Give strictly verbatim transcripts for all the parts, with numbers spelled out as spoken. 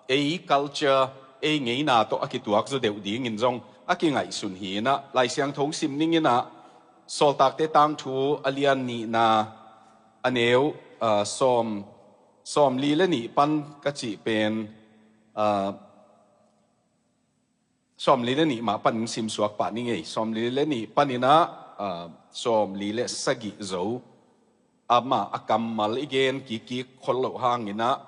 ei culture, ei ngeina tawh a kituak zaw deuh dingin zong a kingaihsun hi inah, Lai Siangtho sim ning inah, Sawltakte tangthu a lian nihna, a neu, ah, sawm, sawmli le nih pan ka cih pen, ah, sawmli le nih mah panin simsuak pah ning ei. Sawmli le nih paninah, ah, sawmli le sagih zo. Amah a kammal i gen kikkik khol loh hanginah,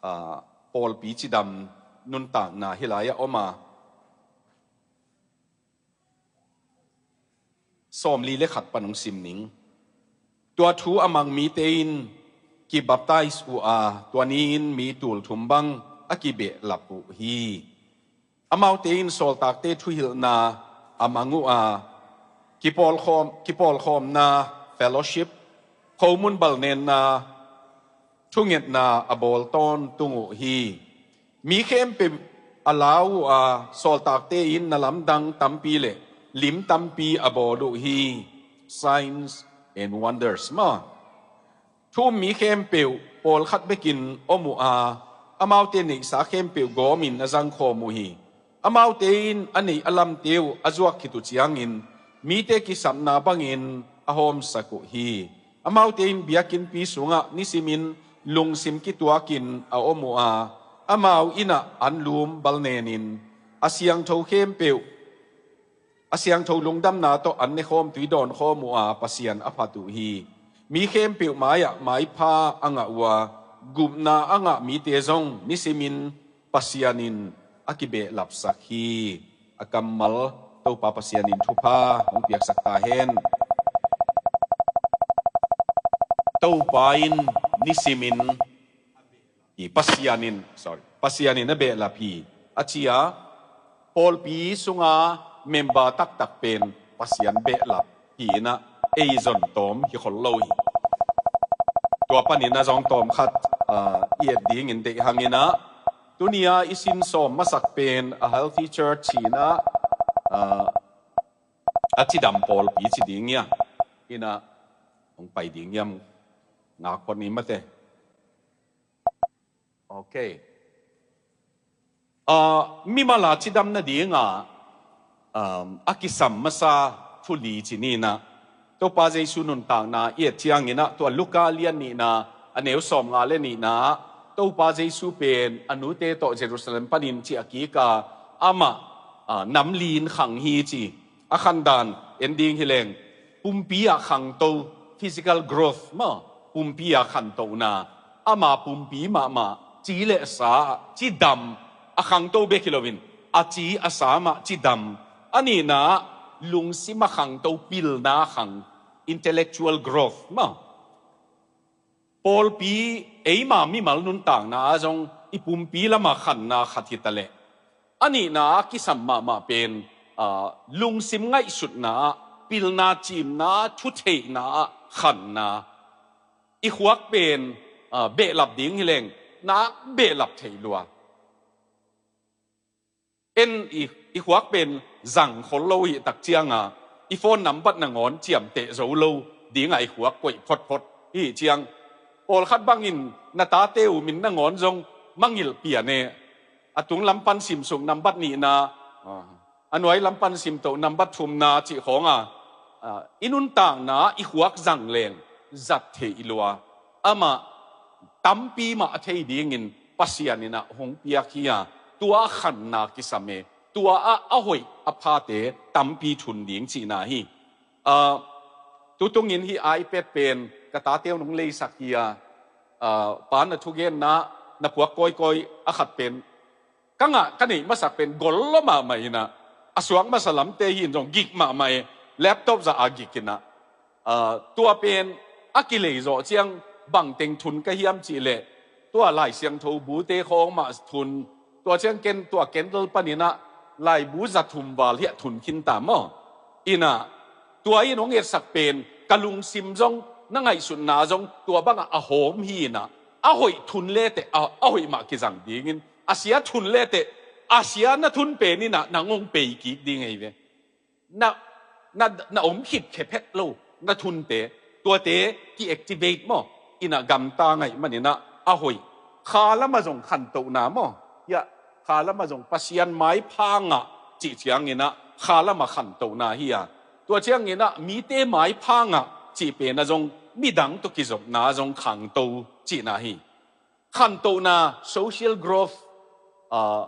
ah, pawlpi cidam nuntakna hih lai-ah om a, sawmli le khat pan hong sim ning. Tua thu a mang mite in kibaptize uh a, tua ni-in mi tulthum bang a kibehlap uh hi. Amaute in sawltakte thuhilhna a mang uh a, kipawlkhawm, kipawlkhawmna, fellowship, khomun balnenna, thungetna a bawl tawntung uh hi. Mi khempeuh a lau uh a, sawltakte in nalamdang tampi le lim tampi a bawl uh hi. Signs and wonders maw? Thu um mi khempeuh pawlkhat bekin om uh a, amaute neihsa khempeuh gawmin a zangkhawm uh hi. Amaute in a neih a lamte uh a zuak khit uh ciangin mite kisapna bangin a hawmsak uh hi. Amaute in biakinnpi sungah nisimin lungsim kituakin a om uh a, amau innah anlum balnenin a siangtho khempeuh, a siangtho lungdamna tawh an nekhawm tui dawnkhawm uh a, Pasian a phat uh hi. Mi khempeuh mai-ah maipha a ngah uh a, gupna a ngah mite zong nisimin Pasian in a kibehlapsak hi. A kammal Topa Pasian in thupha hong piaksak ta hen. Topa in nisimin hi, Pasian in, sorry, Pasian in a behlap hi a ci a, pawlpi sunga member taktak pen Pasian behlap hi inah ei zon tawm hi khol lo hi. Tua panin a zong tawm khat, ah, i et dingin deih hanginah, tunia i sin sawm masak pen a healthy church hi inah, ah, a cidam pawlpi ci ding ia. Inah hong pai ding iam ngak phot ni mate. Ok. Ah, mimal a cidam nadinga, um, a kisam masa thu li ci ni inah, Topa Jesu nuntakna i et cianginah, tua Luka lian nihna a neu sawmnga le nihna, Topa Jesu pen a nute tawh Jerusalem panin ciah kik a, amah, ah, nam li in khang hi ci. A khandan en ding hileng, pumpi ah khangto, physical growth maw, pumpi ah khantohna, ama pumpi mahmah, ci le sa ah cidam, a khangto bek hi loin a ci a sa mah cidam. A nihna ah lungsim a khangto, pilna khang, intellectual growth maw. Pawlpi eima mimal nuntakna ah zong i pumpi lama khanna khat hi taleh, a nihna ah kisam mahmah pen, ah, lungsim ngaihsutna ah, pilna cimna ah, thutheihna ah khanna. I khuak pen, ah, behlap ding hileng nak behlap thei lua. En i, i khuak pen zang khol lo hi tak cianga, i phone nambat nangawn ciamteh zo lo dinga i khuak koih photphot hi ciang. Pawlkhat bangin na tate uh min nangawn zong mangilh pian e, a tung lampan simsuk nambat nihna, ah, a nuai lampan simtoh nambat thumna cih khawnga, ah, i nuntakna i khuak zang leng zat thei i lua. Amah tampi mah a thei dingin Pasian inah hong piak hi a, tua a khanna kisam e, tua ah a hoih a phate tampi thun ding cihna hi. Ah, tutungin hih iPad pen ka tate uh nong leisak hi a, ah, pa na thugenna na puak kawikawi a khat pen ka ngah ka neih masak pen gol lo mahmah inah, a suak masa lamte hi in zong gik mahmah e, laptop zah a gik inah, ah, tua pen a kilei zawh ciang bangteng thun ka hiam cihleh, tua Lai Siangtho bute khawng mah thun, tua ciang ken tua candle paninah laibu za thum val hiah thun khinta maw. Inah tua in hong etsak pen ka lungsim zong, na ngaihsutna zong tua bangah a hawm hi inah, a hoih thun leteh a, a hoih mah kizang dingin, a sia thun leteh a sia na thun pen inah nang hong pei kik ding ahi ve. Na, na, na om khit khephet lo na thunte, tuate ki-activate maw, inah gamta ngaih maninah a hoih. Kha lama zong khantohna maw, Hiah khalam ah zong Pasian maipha ngah cih ciangin ah khalam ah khantohna hi a, tua ciangin ah mite maipha ngah cih pen ah zong midang tawh kizopna zong khangto cihna hi. Khantohna, social growth, ah,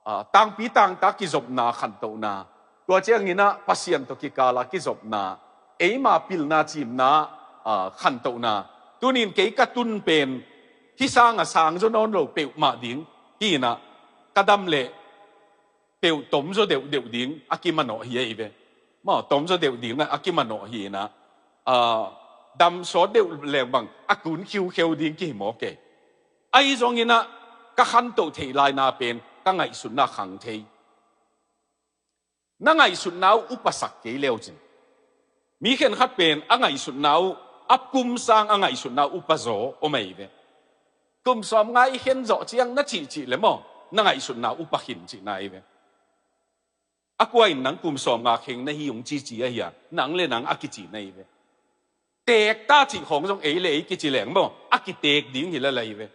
ah, tangpi tangta kizopna khantohna, tua ciangin ah Pasian tawh kikal ah kizopna, eima pilna cimna, ah, khantohna. Tunin kei ka tun pen hih sang ah sang zaw nawn lo peuhmah ding hi in ah, ka dam leh peuh tomzaw deuhdeuh ding a kimanawh hi ahi ve. Maw, tomzaw deuh ding a kimanawh hi in ah, ah, dam sawt deuh leng bang a kun khiukheu ding kihi mawk e. Ahi zongin ah ka khantoh theih laina pen ka ngaihsutna khang thei. Na ngaihsutna uh upasak kei leucin, mi khenkhat pen a ngaihsutna uh, a kum sang a ngaihsutna uh upazaw om ahi ve. Kum sawmnga i khen zawh ciang na cihcih le maw, na ngaihsutna upa khin cihna ahi ve. A kua in nang kum sawmnga kheng na hi ung cici ahi a, nang le nang a kici na hi ve. Teek ta cih khawng zong ei le ei kici leng maw, a kiteek ding hi lala hi ve.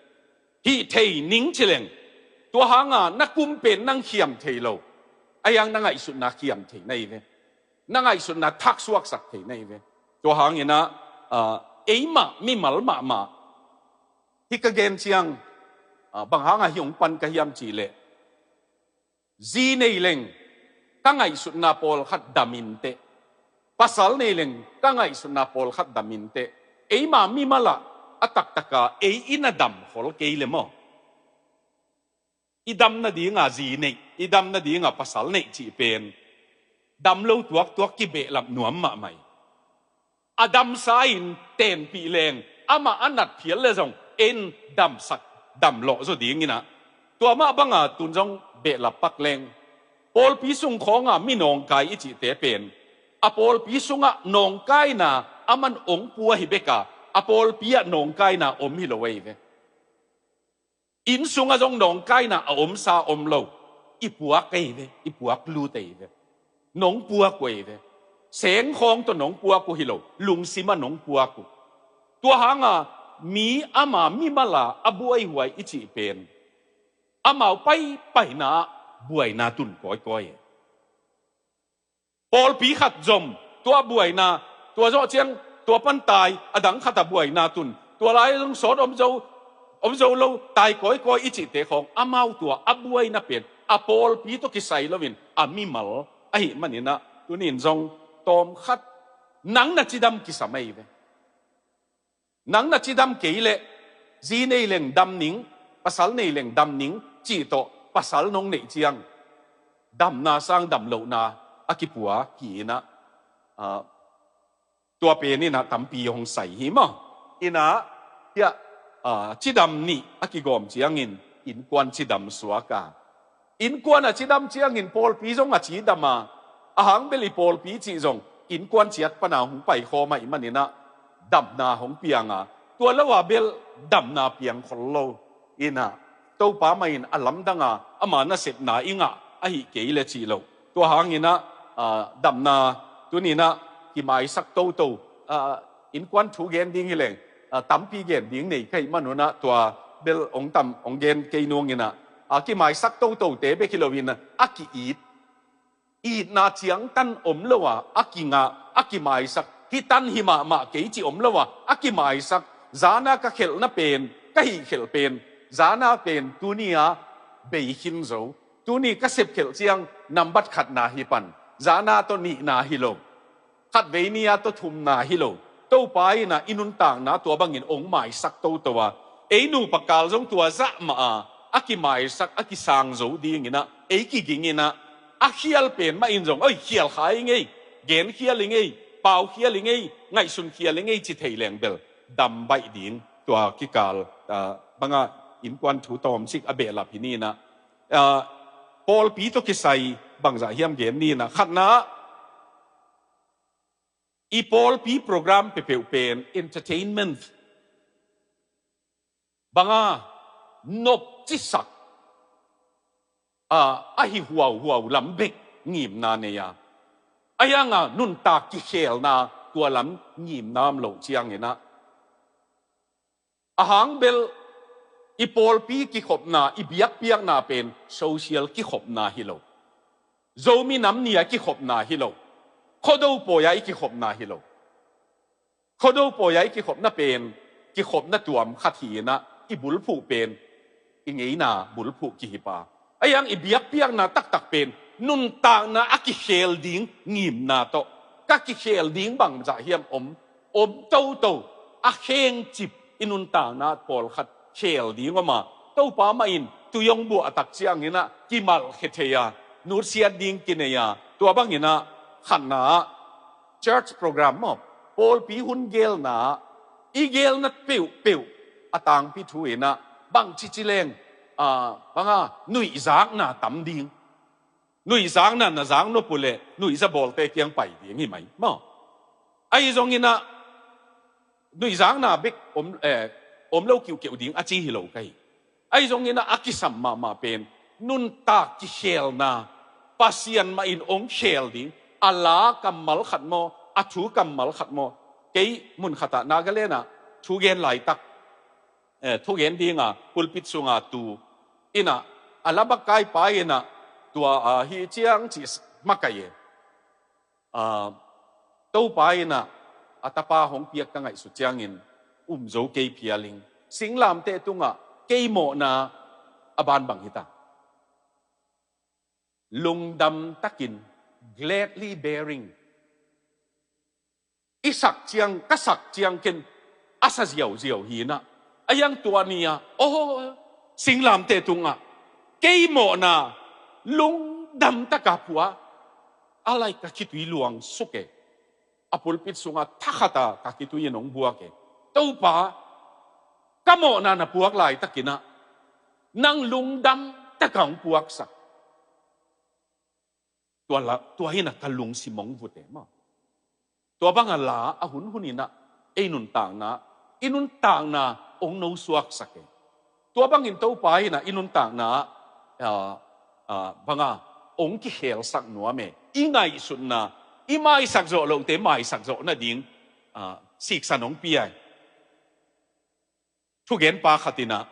Hih thei ning ci leng, tua hanga na kum pen nang khiam thei lo, a hiang na ngaihsutna khiam thei na hi ve. Na ngaihsutna thaksuaksak thei na hi ve. Tua hangin ah, ah, eimah mimal mahmah, hih ka gen ciang, ah, bang hanga hih hong pan ka hiam cih leh, zi nei leng ka ngaihsutna pawlkhat dam inteh, pasal nei leng ka ngaihsutna pawlkhat dam inteh, eima mimal ah a taktaka ei i na dam khol kei le maw, i dam nadinga zi neih, i dam nadinga pasal neih cih pen dam lo tuaktuak kibehlap nuam mahmah hi. A damsa in tenpih leng, amah a nat phial le zong en damsak, damlawh zaw dingin ah, tua mah banga tun zong behlap pak leng, pawlpi sung khawnga mi nawngkai i cihte pen a pawlpi sungah nawngkaina a man ong pua hi beka, a pawlpi ah nawngkaina om hi lo ahi ve. Inn sungah zong nawngkaina a omsa om lo, i puak ahi ve, i puak lut ahi ve. Nong puak uh ahi ve. Seng khawng tawh nong puak uh hi lo, lungsimah nong puak uh. Tua hanga mi ama mimala a buaihuai i cih pen amau paipaina ah buaina tun kawikawi. Pawlpi khat zom, tua buaina, tua zawh ciang tua pantai a dang khat a buaina tun, tua lai zong sawt om zo, om zo lo, tai kawikawi i cihte khawng, amau tua a buaina pen a pawlpi tawh kisai loin a mimal ahih manin ah, tunin zong tawmkhat nang na cidam kisam ahi ve. Nang na cidam kei leh zi nei leng dam ning, pasal nei leng dam ning cih tawh pasal nong neih ciang damna sang damlohna a kipua hi in ah, ah, tua pen in ah tampi hong sai hi maw. In ah, hiah, ah, cidam nih a kigawm ciangin innkuan cidam suak a, innkuan a cidam ciangin pawlpi zong a cidam a, a hangbel i pawlpi cih zong innkuan ciat pana hong paikhawm ahih manin ah damna hong piang a, tua lo a bel damna piang khol lo. In ah Topa mah in a lamdang a, ama nasepna i ngah ahih kei le cih lo. Tua hangin ah, ah, damna tunin ah kimaisak toto, ah, innkuan thu gen ding hi leng, ah, tampi gen ding nei ka hih manun ah tua bel hong tam hong gen kei nungin ah, a kimaisak totote bek hi loin ah a ki-it, itna ciangtan om lo a a kingah, a kimaisak, hih tan hi mahmah kei cih om lo a a kimaisak, zana ka khelhna pen, ka hih khelh pen, zana pen tuni a bei khin zo. Tuni ka sepkhelh ciang nambat khatna hi pan, zana tawh nihna hi lo, khatvei ni-a tawh thumna hi lo. Topa in ah i nuntakna tua bangin hong maisak toto a, ei nupa kal zong tua zah mah a a kimaisak, a kisang zo dingin ah ei kigingin ah, a khial pen mah in zong, oi, khial kha i ngei, gen khial i ngei, pau khial i ngei, ngaihsun khial i ngei ci thei leng bel dam baih ding. Tua kikal, ah, banga innkuan thu tawmcik a behlap hi ni in ah, ah, pawlpi tawh kisai bangzah hiam gen ni in ah, khatna, i pawlpi program peuhpeuh pen entertainment banga nopcisak, ah, a hi huauhuau lam bek ngimna nei a, a hianga nuntak kikhelna tua lam ngimna om loh ciangin ah, a hangbel I pawlpi kikhopna, i biakpiakna pen social kikhopna hi lo. Zomi Nam Ni a kikhopna hi lo. Khuado pawi a i kikhopna hi lo. Khuado pawi a i kikhopna pen kikhopna tuam khat hi inah, i bulphuh pen i ngeina bulphuh kihi pa. Ahi zongin i biakpiakna taktak pen nuntakna a kikhel ding ngimna tawh, ka kikhel ding bangzah hiam om, om toto, a khengcip i nuntakna pawlkhat khel ding om a, Topa mah in tui hong buah tak ciang inah kimalkhia thei a, nutsiat ding kinei a, tua bang inah khatna ah church program maw, pawlpi hun gelna ah i gelna peuhpeuh a tangpi thu inah bangci ci leng, ah, banga nuihzakna tam ding. Nuihzakna na zak nop uh leh nuihza bawlte kiang pai ding hi mai maw. Ahi zong inah nuihzakna bek om, eh, om lo kiuhkeuh ding a ci hi lo ka hi. Ahi zong inah a kisam mahmah pen nuntak kikhelna, Pasian mah in hong khel ding, a la kammal khat maw, a thu kammal khat maw. Kei mun khat ah Nagaland ah thugen laitak, eh, thugen dinga pulpit sunga tu inah, a la bak kai pa inah, tua, ah, hi ciang ci makaih e. Ah, Topa inah a tapa hong piak ka ngaihsut ciangin um zo kei phial ing. Singlamteh tungah kei mawhna a ban bang hi ta. Lungdam takin, gladly bearing. I sak ciang, ka sak ciang ken a sa ziauziau hi inah. Ahi zongin tua ni-a, aw, singlamteh tungah kei mawhna lungdam taka pua, a lai ka khitui luang suk e. A pulpit sungah thakhat a ka khitui in hong buak e. Topa, ka mawhna na puak laitak inah nang lungdam taka hong puaksak. Tua la, tua hi inah ka lungsim hong vut e maw. Tua banga la a hunhun inah ei nuntakna, i nuntakna hong nosuaksak e. Tua bangin Topa inah i nuntakna, ah, ah, banga hong kikhelsak nuam e. I ngaihsutna, i maisak zawh lohte maisak zawh nading, ah, siksan hong pia e. Thugenpa khat inah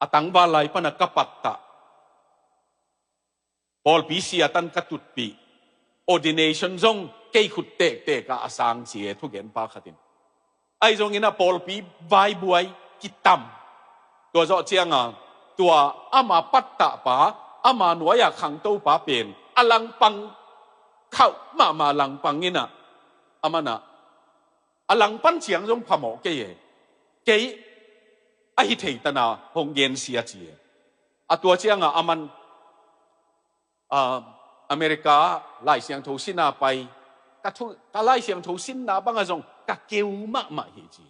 a tangval lai pana ka pattah, pawlpi sia tan ka tutpih, ordination zong kei khut tektek ah a sang ci e thugenpa khat in. Ahi zong inah pawlpi vaibuai kitam. Tua zawh cianga tua ama pattahpa, ama nuai-a khangtopa pen a langpang khauh mahmah langpang inah, aman ah a langpan ciang zong phamawh kei e. Kei a hi thei tana hong gensia ci e. A tua cianga aman, ah, America ah Lai Siangtho sinna pai, ka thu, ka Lai Siangtho sinna banga zong ka keu mahmah hi ci.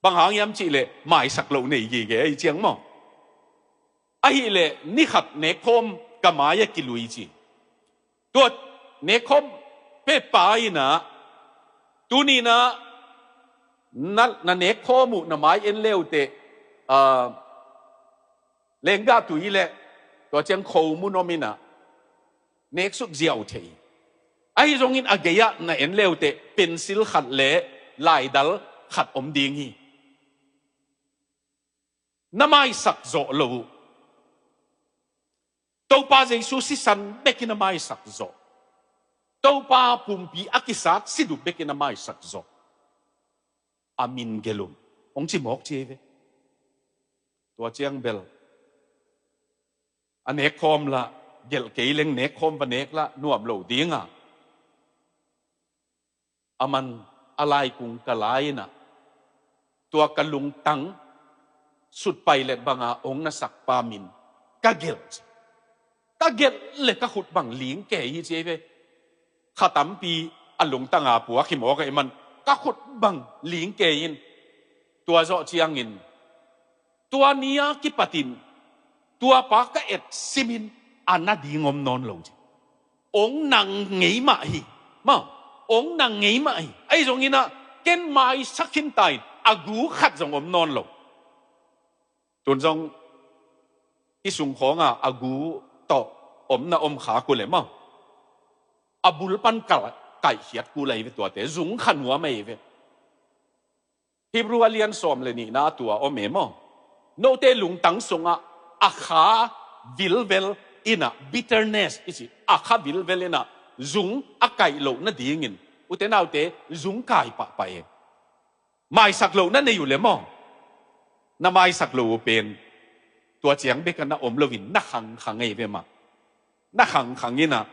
Bang hang hiam cih leh maisak loh nei gige ahi ciang maw. Ahih leh ni khat nekkhawm ka mai-ah kilui ci. Tua nekkhawm pehpa inah, tuni inah na, na nekkhawm uh na mai en le uh teh, ah, lenggah tui leh tua ciang khomun om inah neksuk ziau thei. Ahi zongin a gei-ah na en le uh teh pencil khat le laidal khat om ding hi. Na maisak zawh loh uh. Topa Jesu sisan bekin a maisak zawh. Topa pumpi a kisat sit uh bekin a maisak zawh. A min gelh un hong ci mawk ci hi ve. Tua ciang bel a nekkhawm lah, gelh kei leng nekkhawm va nek lah nuam lo dinga, aman a laikung ka la inah, tua ka lungtang sut pailet banga hong na sakpa min ka gelh ci. Ka gelh le ka khut bang ling kei hi ci hi ve. Kha tampi a lungtanga puak hi mawk ahih man ka khut bang ling kei in. Tua zawh ciangin tua ni-a kipatin tuapa ka et simin a na ding om nawn lo ci. Hong na ngei mah hi. Maw, hong na ngei mah hi. Ahi zong inah ken maisak khin ta in a gu khat zong om nawn lo. Tun zong i sungkhawnga a gu tawh omna om kha kul e maw. A bul pan ka kaihkhiat kul ahi ve tuate, zung kha nuam ahi ve. Hebrew a lian sawm le nihna a tua om e maw? Note lungtang sungah a kha vilvel inah, bitterness i ci, a kha vilvel inah zung a kaih loh nadingin, ute naute, zung kai pahpah e. Maisak loh na nei uh le maw, na maisak loh uh pen tua ciang bek a na om loin na khangkhang ei ve mah. Na khangkhang inah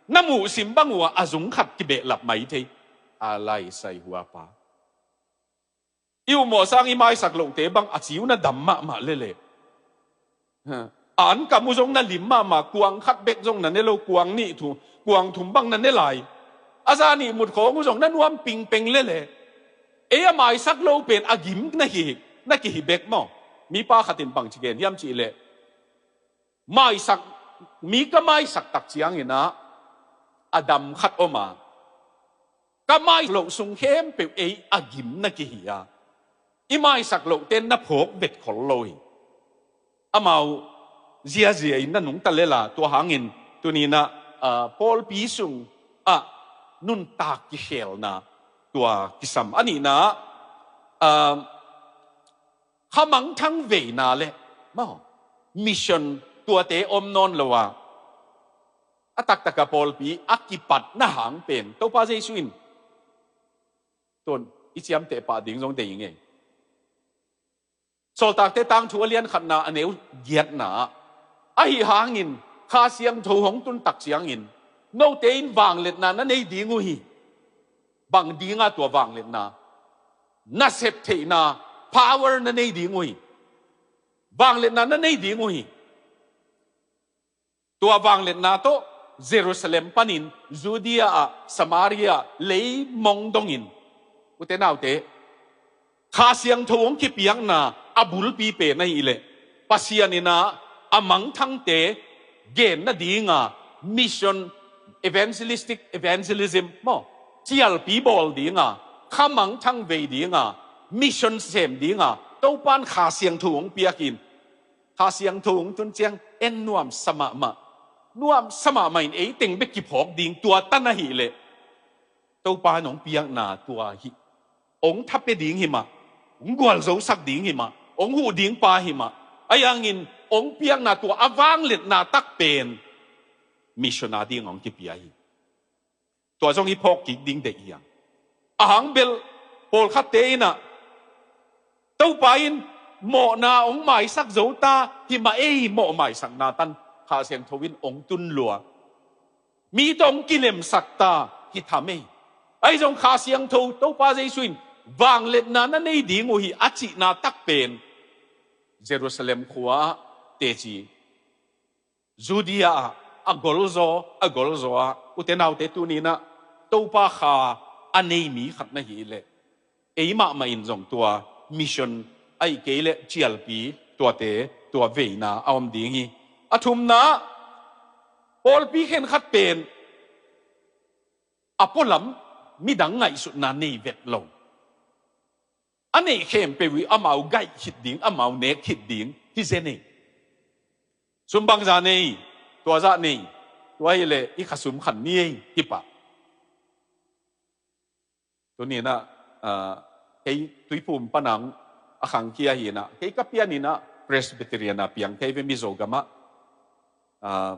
na muhsim bang uh ah a zung khat kibehlap mai thei. A lai sai hua pa. I uh mawh sang i maisak lohte bang a ciu na dam mahmah lele. Ha. A ankam uh zong na lim mahmah, kuang khat bek zong na ne lo, kuang nih thu, kuang thum bang na ne lai. A za nih mut khawng uh zong na nuam pingpeng lele. Ei a maisak lo pen a gim na hi, na kihi bek maw? Mipa khat in bangci gen hiam cihleh, maisak, mi ka maisak tak cianginah a dam khat om a, ka mai loh sung khempeuh ei a gim na kihi a, i maisak lohte na phawk vet khol lo hi. Amau ziazia in na nungta lela, tua hangin tuninah, ah, pawlpi sung ah nuntak kikhelna tua kisam. A nihna ah, khamangthang veina le maw, mission tuate om nawn lo a, a taktaka pawlpi a kipatna hang pen Topa Jesu in tun i ciamteh pah ding zong dei ing ei. Sawltakte tangthu a lian khatna a neu giatna ah, ahi hangin Kha Siangtho hong tun tak ciangin note in vangliatna na nei ding uh hi. Bang dinga tua vangliatna? Na sep theihna power na nei ding uh hi. Vangliatna na nei ding uh hi. Tua vangliatna tawh Jerusalem panin Judea ah, Samaria ah, leimong dongin, ute naute, Kha Siangtho hong kipiakna a bulpi pen ahileh Pasian inah a mangthangte gen nadinga mission, evangelistic evangelism maw, cialpi bawl dinga, khamangthang vei dinga, mission sem dinga Topan Kha Siangtho hong piakin, Kha Siangtho hong tun ciang en nuamsa mahmah, nuamsa mahmah in eiteng bek kiphawk ding tua tan ahileh Topa in hong piakna tua hi. Hong thapia ding hi mah, hong gualzosak ding hi mah, hong huh ding pa hi mah. Ahi hangin hong piakna tua a vangliatna tak pen mission a ding hong kipia hi. Tua zong i phawk kik ding deih hi hang. A hang bel pawlkhatte inah Topa in mawhna hong maisak zo ta hi mah ei, mawh maisakna tan Kha Siangtho in hong tun lua. Mi tawh hong kilemsak ta hi tham ei. Ahi zong Kha Siangtho, Topa Jesu in vangliatna na nei ding uh hi a cihna tak pen Jerusalem khua ah teci, Judea ah a golzaw, a golzaw ah, ute naute, tuninah Topa Kha a nei mi khat na hileh ei mahmah in zong tua mission ahih kei leh cialpi tuate tua veina a om ding hi. A thumna, pawlpi khenkhat pen a pualam midang ngaihsutna nei vet lo. A neih khempeuh i amau gaih khit ding, amau nek khit ding hi zen ei. Sum bangza nei, tua zah nei, tua hileh i khasum khan ni ei, hi pah. Tuninah, ah, kei Tuiphum panang a khangkhia hinah, kei ka pianinah Presbyterian a piang kei ve Mizo gamah. Ah,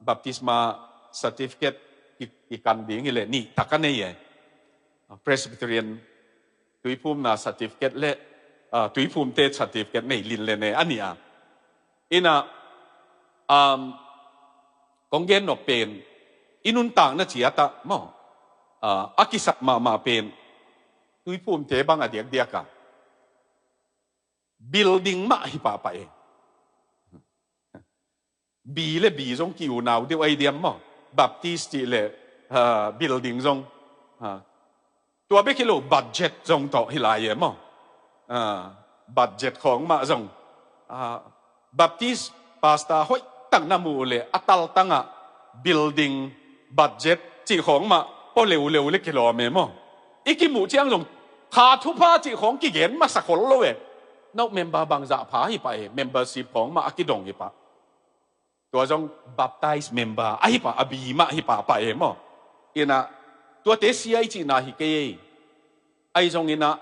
baptisma certificate ki, kikan ding hileh nih tak a nei e. Presbyterian tuiphumna certificate le, ah, tuiphumte certificate nei lin le ne a nih a. Inah, um, kong gen nop pen i nuntakna ciatah maw, ah, a kisap mahmah pen tuiphumte bang a diakdiak a building mah hi pahpah e. Bi le bi zong ki-unau deuh ahi diam maw? Baptist cih le, ah, building zong, ah, tua bek hi lo, budget zong tawh hi lai e maw? Ah, budget khawng mah zong, ah, Baptist pastor hoih tak na muh le a taltangah building budget cih khawng mah pua leuleu le kilawm e maw? I kimuh ciang zong kha thupha cih khawng kigen masa khol lo e. No member bangzah pha hi pah e, membership khawng mah a kidong hi pah. Tua zong baptize member ahi pah, a bi mah hi pahpah e maw? Inah tuate sia i cihna hi kei ei. Ahi zonginah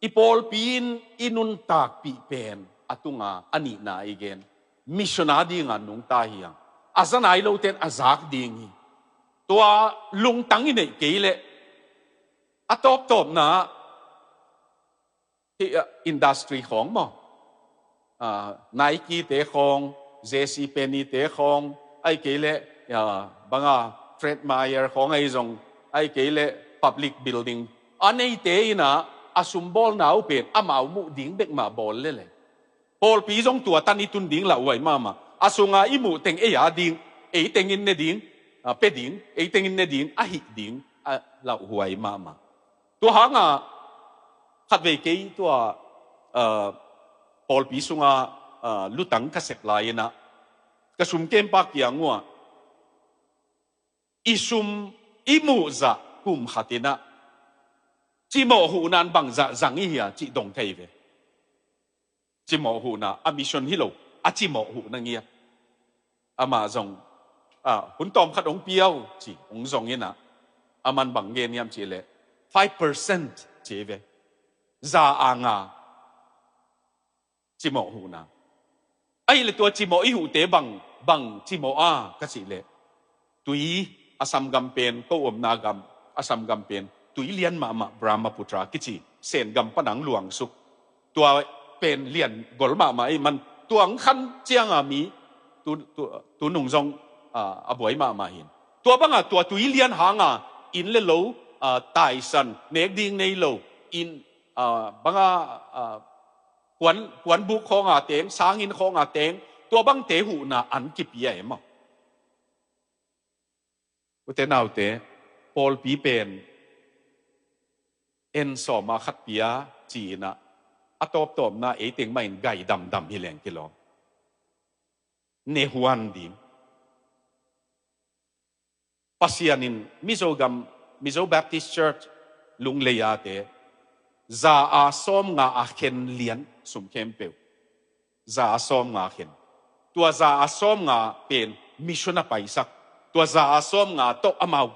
I pawlpi in i nuntakpih pen a tunga a nihna i gen, mission a dinga nungta hi hang. A za nai lote in a zak ding hi. Tua lungtang i neih kei leh a tawptawpna ah hih, ah, industry khawng maw, ah, Nike te khawng, J C Penney te khawng, ahih kei leh, ah, banga Fred Meyer khawng ahi zong, ahih kei leh public building a neite in ah a sumbawlna uh pen amau muh ding bek mah bawl lel e. Pawlpi zong tua tan i tun ding lauhuai mahmah. A sunga i muh teng ei a ding, ei tengin ne ding, ah, pia ding, ei tengin ne ding, a hih ding, ah, lauhuai mahmah. Tua hanga khatvei kei tua, ah, pawlpi sunga, ah, lutang ka sep lai in ah ka sum kempa kiang uh ah i sum i muh zah kum khat in ah cimawh huhna in bang zah zang i hia cih dong thei ve. Cimawh huhna, a mission hi lo, a cimawh huhna ngiat. Amah zong, ah, hun tawm khat hong pia uh ci, hong zong in ah, aman bang gen hiam cih leh five percent ci ve. Za a nga cimawh huhna. Ahih leh tua cimawh i huhte bang, bang cimawh a ka cih leh, tui a samgam pen, ko omna gam a samgam pen tui lian mahmah Brahmaputra kici Sen gam pan a hong luangsuk. Tua pen lian gol mahmah ahih man tua hong khan cianga mi tu, tu, tu nung zong, ah, a buai mahmah hi. Tua banga tua tui lian hanga inn le lo, ah, taisan, nek ding nei lo, inn, ah, banga, ah, kuan, kuanbuk khawnga teng, sanginn khawnga teng, tua bangte huhna an kipia e maw? Ute naute, pawlpi pen en sawma khat pia ci-in ah a tawptawpna ei teng mah in gai damdam hi leng kilawm. Ne huan ding. Pasian in Mizo gam, Mizo Baptist Church Lunglei-ate za a sawmnga a khen lian sum khempeuh. Za a sawmnga khen. Tua za a sawmnga pen mission a paisak. Tua za a sawmnga tawh amau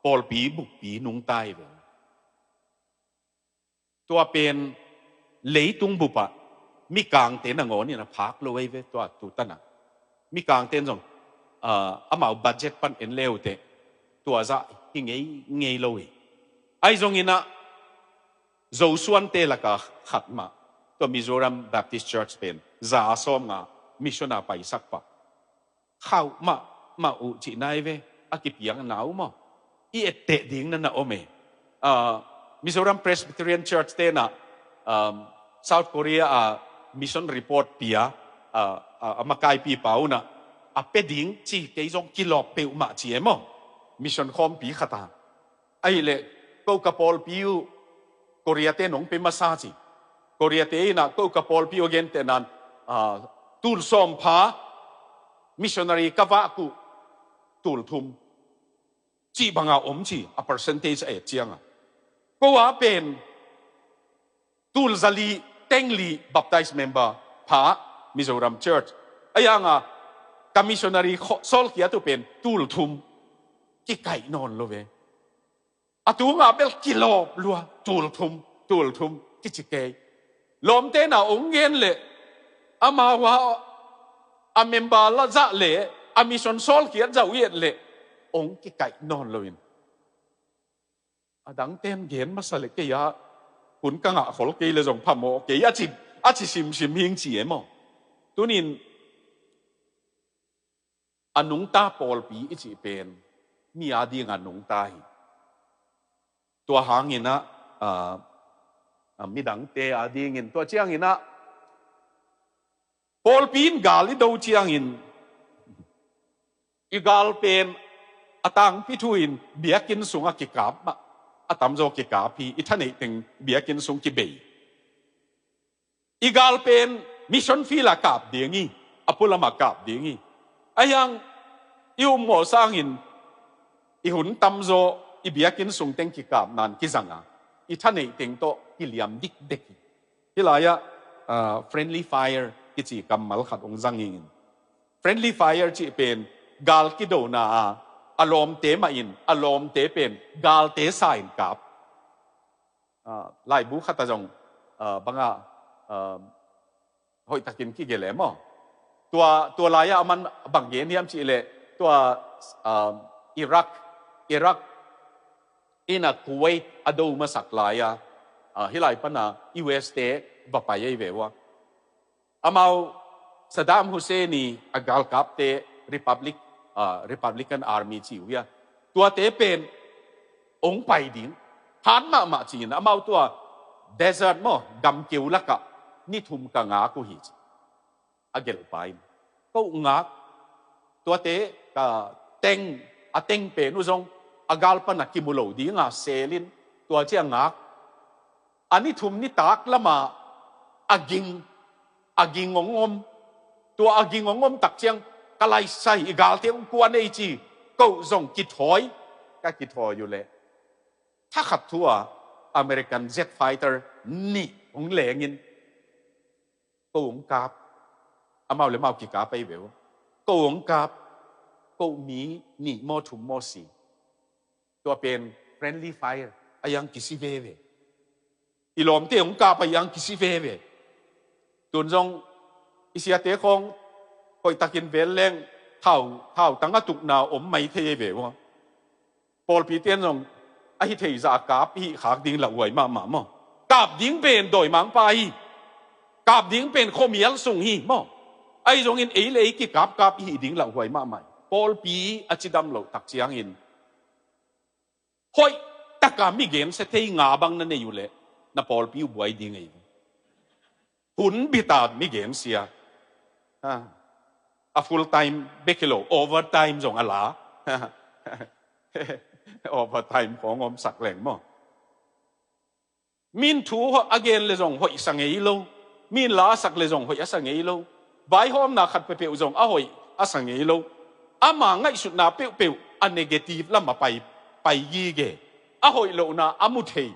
pawlpi bukpi nungta hi ve. Tua pen leitung bupah mikangte nangawn in a phak lo ei ve tua tu tanah. Mikangte in zong, ah, amau budget pan en le uh teh tua zah hi ngei ngei lo hi. Ahi zongin ah Zosuante laka khat mah, tua Mizoram Baptist Church pen za a sawmnga mission a paisak pah. Khauh mahmah uh cihna hi ve, a kipiakna uh maw? I etteh ding na na om e. Ah, Mizoram Presbyterian Church tenah, um, South Korea a mission report pia, ah, ah, a makaipipa unah a pia ding ci kei zong kilawp peuhmah ci e maw? Mission khawmpi khata. Ahih leh ko ka pawlpi uh Korea te nong pe masa ci. Korea te inah ko ka pawlpi uh a gentehnan, ah, tul sawm pha missionary ka vak uh tul thum cih banga om ci, a percentage a et cianga. Ko a pen tul zali tengli baptized member pha Mizoram Church. Ahi hanga ka missionary kho-, sawlkhiat uh pen tul thum kikaih nawn lo ve. A tunga bel kilawp lua, tul thum, tul thum kici kei. Lawmte na ong gen leh amau a, a member la zah leh a mission sawlkhiat zah uh i et leh ong kikaih nawn loin. A dangten gen masa leh kei a hun ka ngah khol kei leh zong phamawh kei a ci, a ci simsim hing ci e maw? Tunin a nungta pawlpi i cih pen mi a dinga nungta hi. Tua hanginah, ah, ah, midangte a dingin tua cianginah pawlpi in gal i do ciangin i gal pen a tangpi thu in biakinn sungah kikap mah, a tamzaw kikap hi, i thaneih teng biakinn sung kibei. I gal pen mission field ah kap ding hi, a pualamah kap ding hi. Ahi hang i um ngawh sangin i hun tamzaw i biakinn sung teng kikapna in kizanga i thaneih teng tawh kiliam dikdek hi. Hih lai-ah, ah, friendly fire kici kammal khat hong zang hi ing. Friendly fire cih pen gal kidona a, a lawmte mah in, a lawmte pen galte sa in kap. Ah, laibu khat ah zong, ah, bangah, ah, hoihtakin kigelh e maw. Tua, tua lai-ah a man bang gen hiam cih leh, tua, ah, Iraq, Iraq in a Kuwait a do masak lai-a, ah, hih lai pan a U S te va pai ahi ve ua. Amau Saddam Hussein i a galkapte Republic, ah, Republican Army ci uh hia. Tuate pen ong pai ding. Hat mahmah ci-in amau tua desert maw, gamkeu lakah ni thum ka ngak uh hi ci. A gelhpa in, ko ngak, tuate ka teng, a teng pen uh zong a gal pan a kimu lo dinga selin, tua ci a ngak. A ni thum nitak lamah a ging, a ging ong om. Tua a ging ong om tak ciang, ka laisai i galte ong kuan ei ci, ko zong kithawi, ka kithawi uh leh, thakhat thu a American jet fighter nih ong lengin, ko ong kap, amau le mau kikap ahi ve uh. Ko ong kap, ko mi nih maw thum maw si. Tua pen friendly fire, a yang kisi veve. I lawmte ong kap a yang kisi veve. Tun zong i siate khawng hoihtakin vel leng thau, thau tang a tukna om mai thei ahi ve uh. Pawlpi ten zong a hi thei zah a kap i hih khak ding lauhuai mahmah maw. Kap ding pen dawimangpa hi. Kap ding pen khuamial sung hi maw. Ahi zongin ei le ei kikapkap i hih ding lauhuai mahmah hi. Pawlpi a cidam loh tak ciangin, hoih taka mi gensia thei nga bang na nei uh leh, na pawlpi uh buai ding ahi. Hun bita mi gensia. Ha. A full time bek hi lo, overtime zong a la. Overtime khawng omsak leng maw. Min thu a gen le zong hoih sa ngei lo. Min la a sak le zong hoih a sa ngei lo. Vaihawmna khat peuhpeuh zong a hoih a sa ngei lo. Ama ngaihsutna peuhpeuh a negative lam a pai, pai gige. A hoih lohna a mu thei.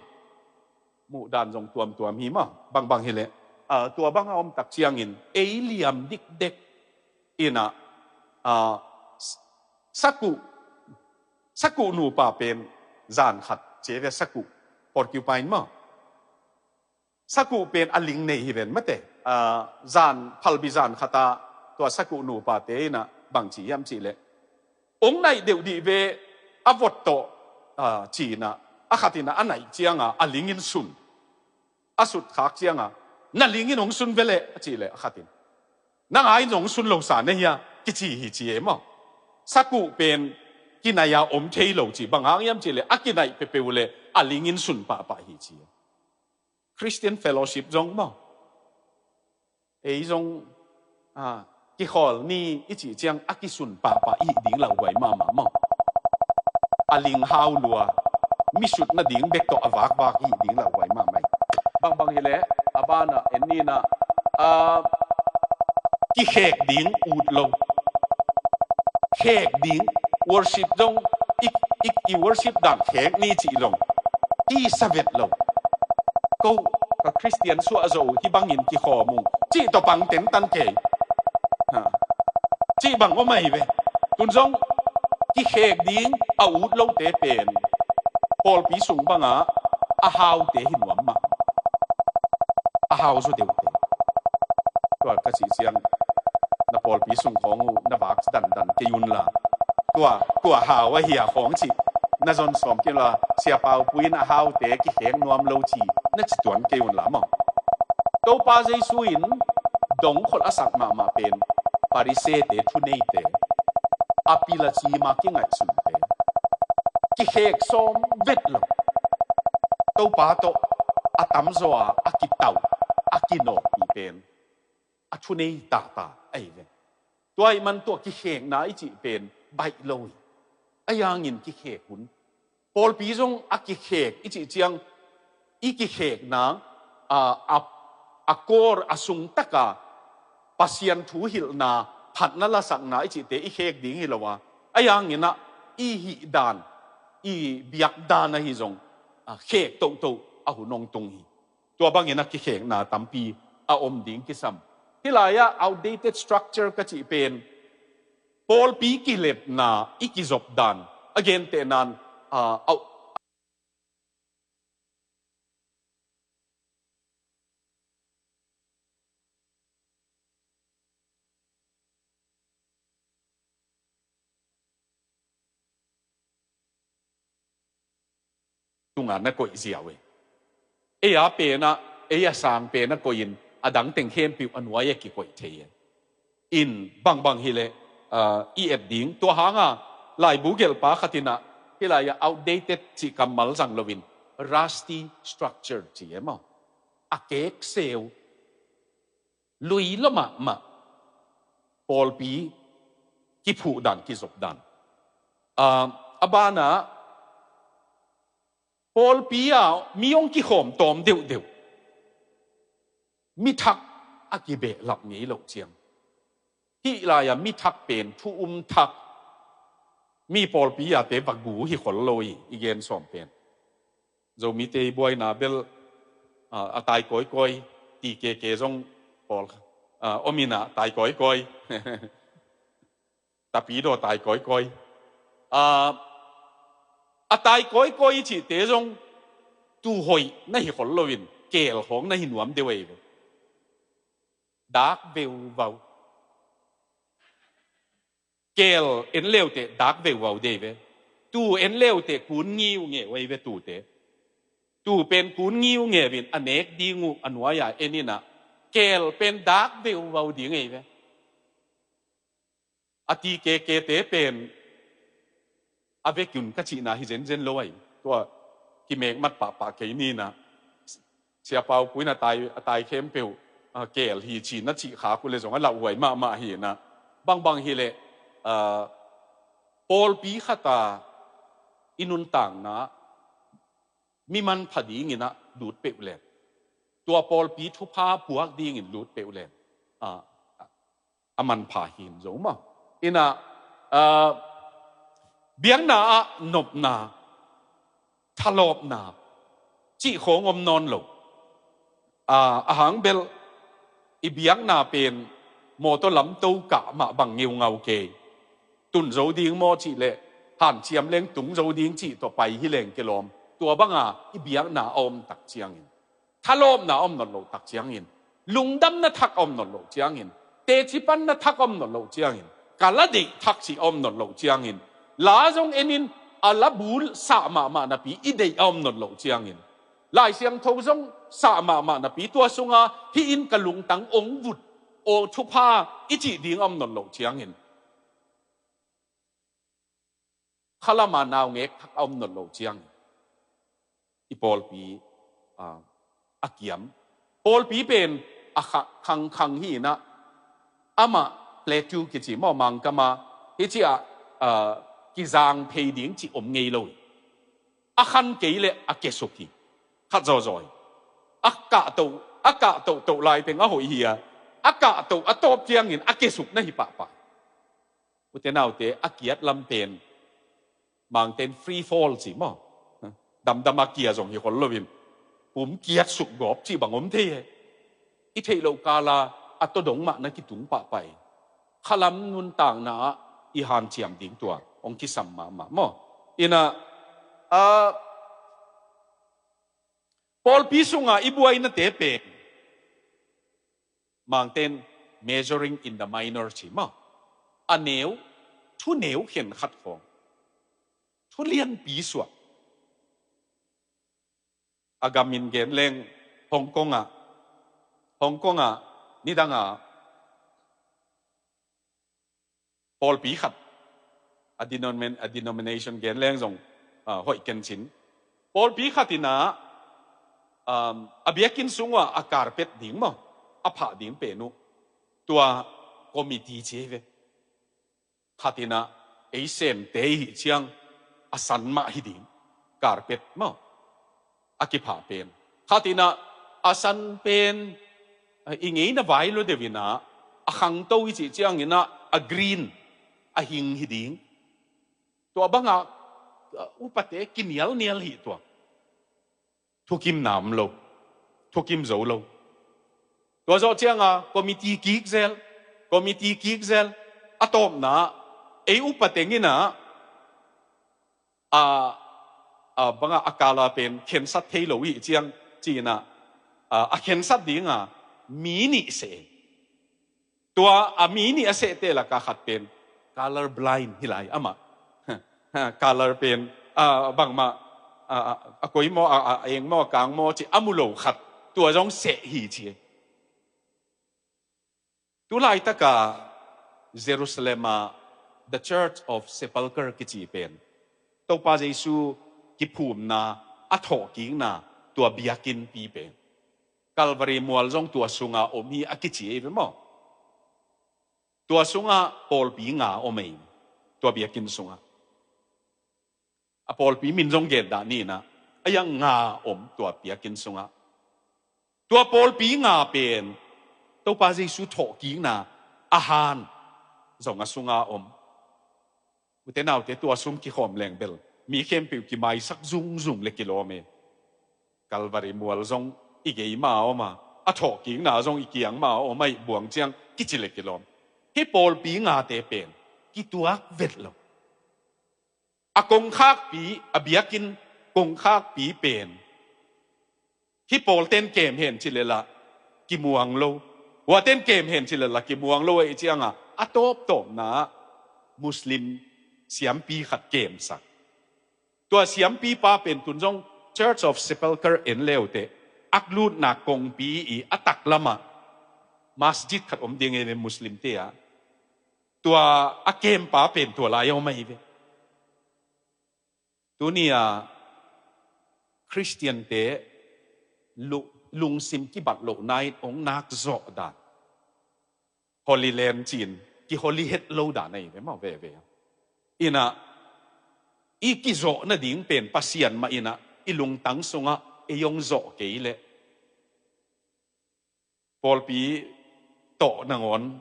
Muhdan zong tuamtuam hi maw. Bangbang hi leh, ah, tua bang a om tak ciangin ei liam dikdek in a, ah, s-, sakuh, sakuh nupa pen zan khat ci ve, sakuh, porcupine maw. Sakuh pen a ling nei hi ven mate. Ah, zan, phalbi zan khat ah tua sakuh nupate in a bang ci hiam cih leh, ong naih deuh dih ve, a vot tawh, ah, ci-in a, a khat in a, a naih ciang a, a ling in sun. A sut khak ciang a, na ling in ong sun ve leh, a cih leh, a khat in, nang a in ong sun lo sa na hia, kici hi ci e maw. Sakuh pen kinaih a om thei lo ci, bang hang hiam cih leh, a kinaih peuhpeuh leh a ling in sun pahpah hi ci e. Christian fellowship zong maw. Ei zong, ah, kikhawl ni i cih ciang a kisun pahpah i hih ding lauhuai mahmah maw. A ling hau lua, mi sut nading bek tawh a vakvak i hih ding lauhuai mahmah hi. Bangbang hi leh, a ban ah en ni in a, ah, kikhek ding ut lo. Khek ding, worship zong, i, i, i worship dan khek ni cih zong, i sa vet lo. Ko, ka Christian suah zo, hih bangin kikhawm ung, cih tawh pang tentan kei. Ha. Cih bang om ahi ve. Tun zong, kikhek ding a ut lote pen, pawlpi sung bangah a haute hi nuam mah. A hau zaw deuhte. Tua ka cih ciang, na pawlpi sung khawng uh na vak dandan kei un la. Tua, tua hau ahi a khawng cih na zon sawm kei un la, Sia Pau Pu in a haute kikhek nuam lo ci, na ci tuan kei un la maw. Topa Jesu in dongkhol a sak mahmah pen Pharisee-te, thuneite, a pil a cim a kingaihsunte, kikhek sawm vet lo. Topa tawh a tamzaw a, a kitau, a kinawpih pen a thunei tata ahi ve. Tua ahih man tua kikhekna i cih pen baih lo hi. Ahi hangin kikhek un. Pawlpi zong a kikhek i cih ciang, i kikhekna, a, a, a core, a sung taka Pasian thu hilhna, phatna lasakna i cihte i khek ding hi lo a, ahi hangin ah i hih dan, i biak dan ahi zong, a, khek tohtoh a hun hong tung hi. Tua bangin a kikhekna tampi a om ding kisam. Hih lai-ah outdated structure ka cih pen, pawlpi kilepna i kizop dan, a gentehna in, a, a, tungah na koih ziau e. Ei a penah, ei a sang penah koihin a dang teng khempeuh a nuai a kikoih thei e. In bangbang hileh, ah, i et ding. Tua hanga laibu gelhpa khatinah hilai-ah outdated cih kammal zang loin rusty structure ci e maw? A kekseu, lui lo mahmah pawlpi kiphuh dan, kizop dan. Ah, a banah pawlpi-ah mi hong kikhawm tawm deuhdeuh, mi thak a kibehlap ngei loh ciang. Hih lai-ah mi thak pen thu um thak, mi pawlpi-ate va gu hi khol lo hi, i gen sawm pen. Zomite i buaina bel, ah, a tai kawikawi, ti keke zong pawl, ah, om inah tai kawikawi. Tapidaw tai kawikawi. Ah, a tai kawikawi cihte zong tuu hoih na hi khol loin keel khawng na hi nuam deuh ei ve. Dak veuvau. Keel en leuteh dak veuvau dei ve. Tuu en leuteh kun ngiungeu ei ve tuute. Tuu pen kun ngiungeu in a nek ding uh a nuai-a en inah keel pen dak veuvau ding ei ve. A ti kekete pen a vekin ka cihna hi zenzen lo ahi. Tua kimek mat pahpah kei ninah. Sia Pau Pu in a tai, a tai khempeuh, ah, keel hi ci na cih khak uh le zong a lauhuai mahmah hi inah. Bangbang hileh, ah, pawlpi khata i nuntakna mi manpha dinginah lut peuh len. Tua pawlpi thupha puak dingin lut peuh len. Ah, a manpha hi in zo maw? Inah, ah, biakna ah nopna, thalawpna cih khawng om nawn lo. Ah, a hang bel i biakna pen mawtaw lamto kah mah bang ngeungau kei. Tun zo ding maw cih leh hanciam leng tung zo ding cih tawh pai hi leng kilawm. Tua banga i biakna a om tak ciangin, thalawpna a om nawn lo tak ciangin, lungdamna thak a om nawn lo ciangin, tecipanna thak a om nawn lo ciangin, ka la deih thak cih a om nawn lo ciangin, la zong enin a la bul sah mahmah napi i deih a om nawn lo ciangin, Lai Siangtho zong sah mahmah napi tua sunga hih in ka lungtang ong vut, aw thupha i cih ding a om nawn lo ciangin, khalama naungek thak a om nawn lo ciang i pawlpi, ah, a kiam. Pawlpi pen a kha-, khangkhang hi inah amah plateau kici maw, Mangkama hi ci-ah, ah, kizang phei ding cih om ngei lo hi. A khan kei leh a kesuk hi. Khat zawzaw hi. A kahtoh, a kahtoh toh lai teng a hoih hi a, a kahtoh a tawp ciangin a kesuk na hi pahpah. Ute naute, a kiat lam pen Mangten free fall ci maw? Damdam a kia zong hi khol loin pum kiat suk gawp cih bang om thei he. I theih loh kala a tawdong mah na kitung pahpah hi. Khalam nuntakna ah i hanciam ding tua hong kisam mahmah maw? Inah, ah, pawlpi sunga i buainate pen Mangten measuring in the minor ci maw? A neu, thu neu khenkhat khawng, thu lianpi suak. A gamin gen leng Hong Kong ah, Hong Kong ah nidanga pawlpi khat, a denomin-, a denomination gen leng zong, ah, hoih kencin. Pawlpi khat inah, um, a biakinn sung uah a carpet ding maw, a phah ding pen uh, tua committee ci hi ve. Khat inah ei semte i hih ciang a san mah hi ding, carpet maw, a kiphah pen. Khat inah a san pen, eh, i ngeina vai lo deuh inah a khangto i cih cianginah a green, a hing hi ding. Tua bangah, eh, upate kinialnial hi tua. Thukim nam lo, thukim zo lo. Tua zawh cianga committee kik zel, committee kik zel. A tawpna ei upa teng inah, a, a, bangah a kala pen khensat thei lo i hih ciang ci inah, a, a khensat dinga mi nih seh. Tua a mi nih a sehte laka khat pen color blind hi lai amah. Color pen, a, bangmah, a, a, a koi maw, a, a eng maw, a kang maw, ci a mu lo khat, tua zong seh hi ci. Tu laitaka Jerusalem ah The Church of Sepulchre kici pen, Topa Jesu kiphumna, a thawhkikna, tua biakinnpi pen, Calvary mual zong tua sunga om hi a kici ei ve maw. Tua sungah pawlpi nga om ei, tua biakinn sungah. A pawlpi min zong gen dah ni in ah, a yang nga om tua biakinn sungah. Tua pawlpi nga pen Topa Jesu thawhkikna a han zong a sunga om. Ute naute, tua sung kikhawm leng bel mi khempeuh kimaisak zungzung le kilawm e. Calvary mual zong i gei mah a om a, a thawhkikna zong i kiang mah a om a, i buang ciang kici le kilawm. Hih pawlpi ngate pen kituak vet lo. A kongkhakpi, a biakinn kongkhakpi pen hih pawlten kem hen ci le lah kimuang lo, huaten kem hen ci le lah kimuang lo ahih ciangah, a tawptawpna ah Muslim siampi khat kemsak. Tua siampipa pen tun zong Church of Sepulchre en leuteh, a lutna kongpi i a taklamah masjid khat om ding e, Muslimte ah. Tua a kempa pen tua lai a om ahi ve. Tuni-a Khristiante lu-, lungsim kibat lohna in hong nak zawh dan, Holy Land ci-in kiholy het lo dan ahi ve maw, veve. In ah i kizawh nading pen Pasian mah in ah i lungtang sungah ei hong zawh kei leh, pawlpi tawh nangawn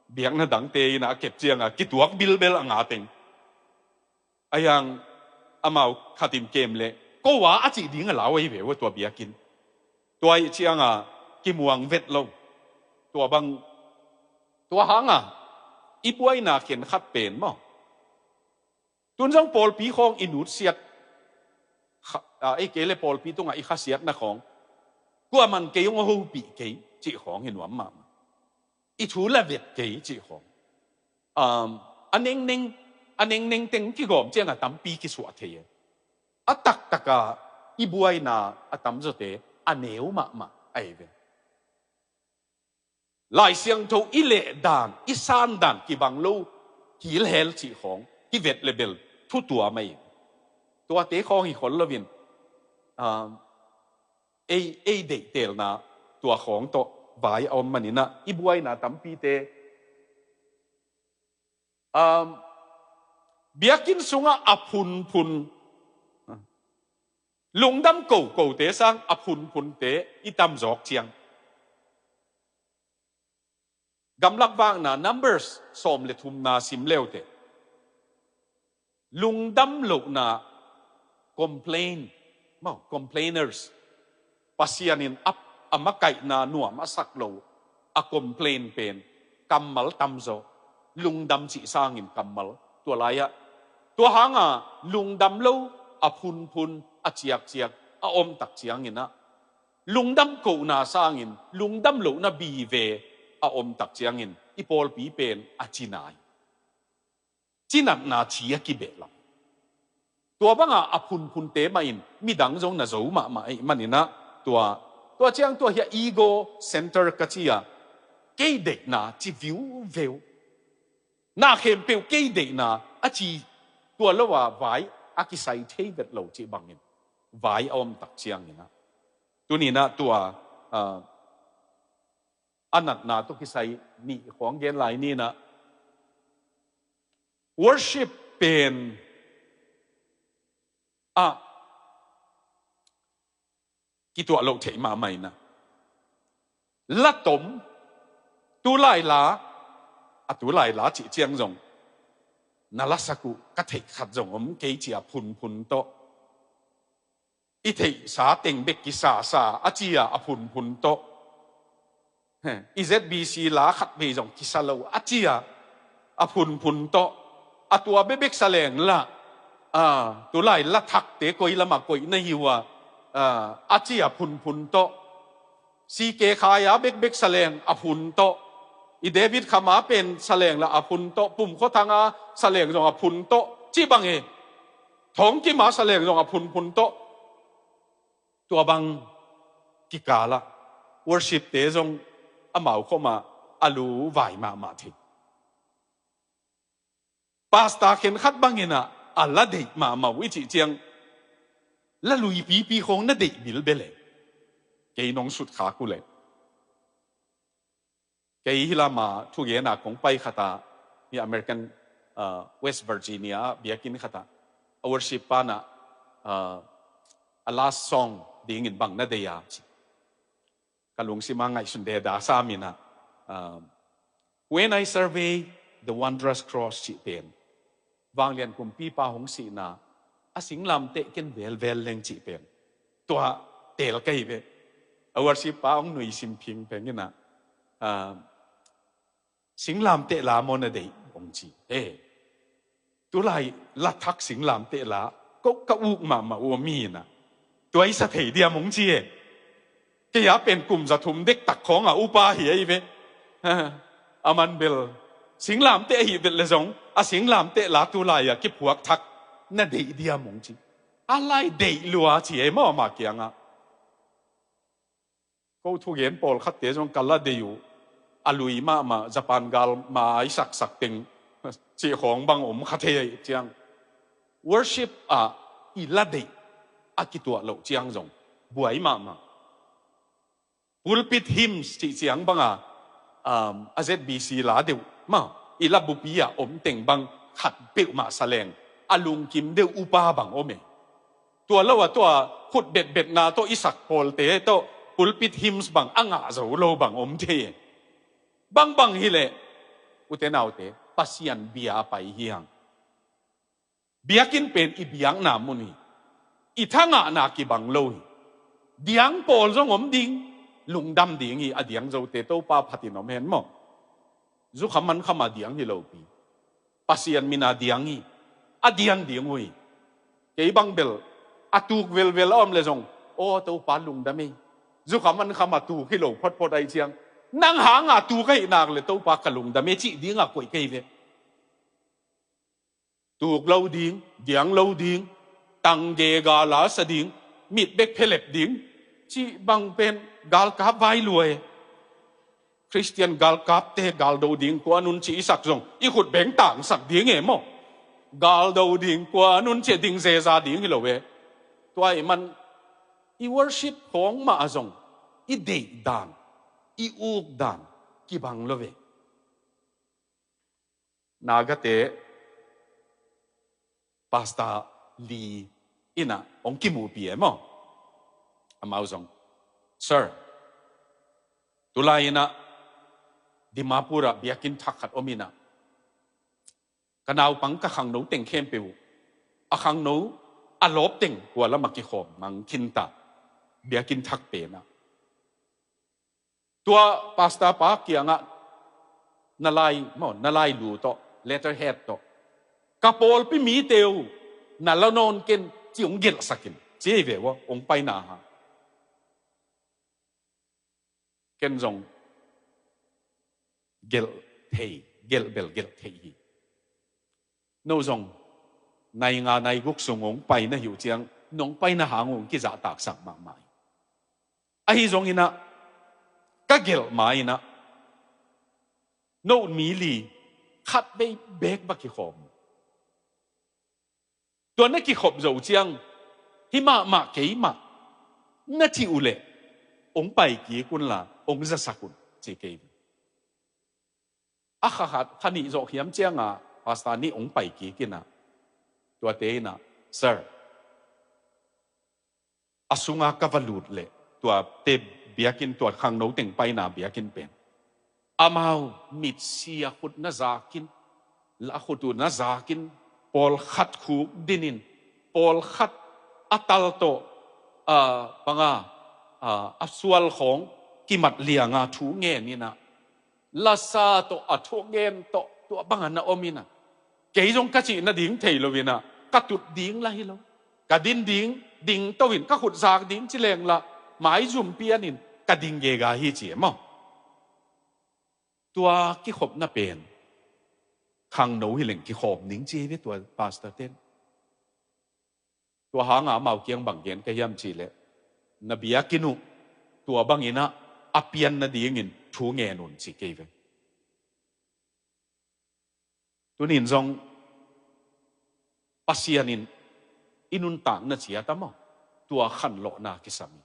biakna dangte in ah a kep ciangah kituak bilbel a nga teng. A yang amau khat in kem leh ko a a cih ding a lau ahi ve uh a, tua biakinn. Tua ahih ciangah kimuang vet lo. Tua bang, tua hangah i buaina khen khat pen maw, tun zong pawlpi khawng i nutsiat kha-, a, ei kei le pawlpi tungah i khasiatna khawng, kuaman kei hong hopih kei cih khawng hi nuam mahmah. I thu la vet kei cih khawng. Um, a nengneng, a nengneng teng kigawm ciangah tampi kisuah thei e. A taktaka i buaina a tamzawte a neu mahmah ahi ve. Lai Siangtho i lehdan, i sandan kibang lo, kilhel cih khawng kivet le bel thutuam ahi. Tuate khawng hi khol loin, um, ei, ei deihtelna tua khawng tawh vai a om manin ah i buaina tampite, um, biakinn sungah a phunphun, lungdam kokote sang a phunphunte i tamzawk ciang, Gamlak Vakna Numbers sawm le thumna sim leuteh, lungdam lohna, complain, maw, complainers, Pasian in a, a makaihna nuam a sak lo a complain pen kammal tamzaw, lungdam cih sangin kammal. Tua lai-ah, tua hanga lungdam lo, a phunphun, a ciakciak a omtak ciangin ah, lungdam kohna sangin lungdam lohna vive a omtak ciangin i pawlpi pen a ci nai. Cinatna ci a kibehlam. Tua banga a phunphunte mahin midang zong na zo mahmah ahih manin ah, tua, tua ciang tua hi a ego center ka ci a, kei deihna ci viuveu. Na khempeuh kei deihna a ci, tua lo a vai a kisai thei vet lo cih bangin vai a omtak ciangin ah, tuni-in ah tua, ah, a natna tawh kisai nih khawng gen lai ni-in ah, worship pen ah kituah loh theih mahmah in ah, la tom, tu lai la, a tu lai la cih ciang zong na lasak uh ka theih khat zong om kei ci a phunphun tawh, i theihsa teng bek kisasa a ci a, a phunphun tawh. He, i Z B C la khat vei zong kisa lo a ci a, a phunphun tawh. A tua bekbek sa leng lah, a, tu lai la thakte koi lamah koih na hi uh a, a, a ci a phunphun tawh. C K Khaia bekbek sa leng a phun tawh. I David Khama pen sa leng lah a phun tawh. Pum Khua Thanga sa leng zong a phun tawh. Ci bang e. Thawng Kima sa leng zong a phunphun tawh. Tua bang kikalah worship-te zong amau khawmah a lu vai mahmah thei. Pastor khenkhat banginah a la deih mahmah uh i cih ciang, la lui pipi khawng na deih bilbel e. Kei nong sutkhak uh leh, kei hih lama thugena kong pai khata, hi American, uh, West Virginia ah biakinn khata, a worship panah, uh, a last song dingin bang na deih a ci. Ka lungsim a ngaihsun deda saminah, um, "When I survey the wondrous cross," cih pen vanglian kumpipa hong sihna a singlamteh ken velvel leng cih pen tua teel ka hi ve. A worship pa hong nuisim phingpheng inah, um, "Singlamteh la maw na deih?" hong ci. "Eh, tulai lathak singlamteh la ko ka uk mahmah uh a mi inah tua i sa thei diam?" hong ci e. Kei a pen kum za thum dektak khawngah upa hi ahi ve. A man bel singlamteh ahi vet le zong a singlamteh la tulai-ah kiphuak thak na deih diam hong ci. A lai deih lua ci e maw ama kiangah. Ko thugen pawlkhatte zong ka la deih uh, a lui mahmah Japan gal ma a i saksak teng cih khawng bang om kha thei ahi ciang, worship ah i la deih a kituah loh ciang zong buai mahmah. Pulpit hymns cih ciang banga, um, a Z B C la deuh mah i la bupi ah om teng bang khat peuhmah saleng a lungkim deuh upa bang om e. Tua lo a tua khut betbetna tawh i sak pawlte tawh pulpit hymns bang a ngah zo lo bang om thei e. Bangbang hileh, ute naute, Pasian bia a pai hi hang. Biakinn pen i biakna mun hi. I thangahna kibang lo hi. Diang pawl zong om ding, lungdam ding hi. A diang zote Topa phatin om hen maw. Zukham mankham a diang hi lopi, Pasian mina diang hi. A dian ding uh hi. Kei bang bel a tuk velvel a om le zong, "Aw Topa, lungdam ei. Zukham mankham a tuk hi lo photphot ahi ciang, nang hanga tuk ahi nak le Topa ka lungdam ei," cih dinga koih ka hi ve. Tuk lo ding, diang lo ding, tang gega la sa ding, mit bek phelep ding cih bang pen galkap vai lua e. Khristian galkapte galdo ding kua nun ci i sak zong i khut beng tangsak ding e maw. Galdo ding kua nun ci a ding zeza ding hi lo e. Tua ahih man i worship khawng mah a zong i deih dan, i uk dan kibang lo ve. Nagate Pastor Lee inah hong kimuhpi e maw. Amau zong, "Sir, tulai inah Dimapur ah biakinn thak khat om inah, ka naupang ka khangno teng khempeuh, a khangno a lawp teng kua lamah kikhawm mang khinta, biakinn thak penah." Tua pastor pa kiangah na lai, maw, na lai lu tawh, letterhead tawh, "Ka pawlpi mite uh, na la nawn ken," ci hong gelhsak in, ci hi ve ua, hong paina hang. Ken zong gelh thei, gelh bel gelh thei hi. No zong nai nga nai guk sung hong pai na hi uh ciang, nong paina hang hong kizahtaksak mahmah hi. Ahi zong inah, ka gelh ma inah, no mi li khat vei bek bek kikhawm. Tua na kikhop zo ciang, "Hi mahmah kei mah," na cih uh leh, "Hong pai kik unla, hong zasak un," ci kei. A kha khat, kha nih zawh hiam cianga pastor nih hong pai kik inah, tuate inah, "Sir, a sunga ka va lut leh, tuate biakinn, tua khangno teng paina biakinn pen, amau mitsi a khut na zakin, la khut uh na zakin, pawlkhat khuk dinin, pawlkhat a tal tawh, a, banga, a, a sual khawng kimat lianga thu ngen inah, lasa tawh a thuak ngen tawh tua bangah na om inah, kei zong ka cih nading thei lo inah, ka tut ding la hi lo, ka din ding, ding to in ka khut zak ding ci lengla, maizum pianin ka ding gega hi," ci e maw. Tua kikhopna pen khangno hi leng kikhawm ning ci hi ve tua pastor ten. Tua hanga amau kiang bang gen ka hiam cih leh, na biakinn uh tua bangin ah a pian nadingin thu ngen un ci kei ve. Tunin zong Pasian in i nuntakna ciat a maw, tua khanlawhna kisam in.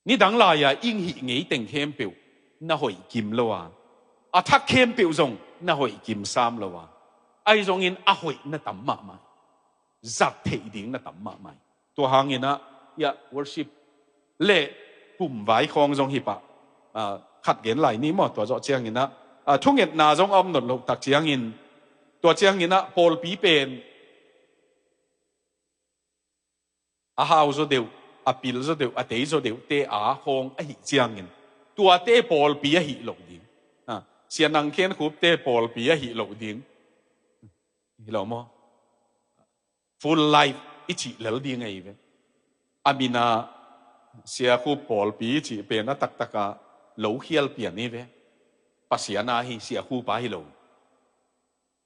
Nidang lai-a ing hih ngei teng khempeuh na hoih kim lo a, a thak khempeuh zong na hoih kim sam lo a, ahi zongin a hoih na tam mahmah, zat theih ding na tam mahmah. Tua hangin ah, ya, worship le pumvai khawng zong hi pah. Ah, khat gen lai ni maw, tua zawh ciangin ah, ah, thungetna zong a om nawn loh tak ciangin, tua ciangin ah pawlpi pen a hau zaw deuh, a pil zaw deuh, a tei zaw deuh te a khawng ahih ciangin, tuate pawlpi ahih loh ding. Ah, Sia Nang Khen Khup te pawlpi ahih loh ding. Hi lo maw? Full life i cih lel ding ahi ve. A min a Sia Khup pawlpi i cih pen a taktak a lo khial pian hi ve. Pasian a hi, Sia Khup a hi lo.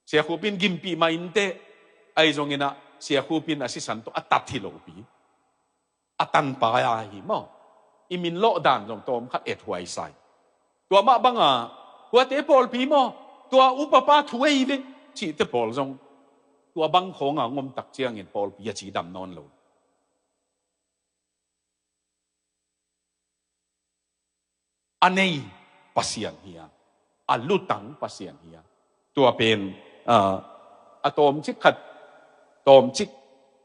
Sia Khup in gimpih mah inteh, ahi zongin ah Sia Khup in a sisan tawh a tat hi lopi, a tanpa a hi maw. I min lawh dan zong tawm khat et huai sai. Tua mah banga, tuate pawlpi maw, tua upapa thu ei ve, cihte pawl zong tua bang khawnga ngom tak ciangin pawlpi a cidam nawn lo. A nei Pasian hi a, a lutang Pasian hi a. Tua pen, ah, a tawmcik khat, tawmcik,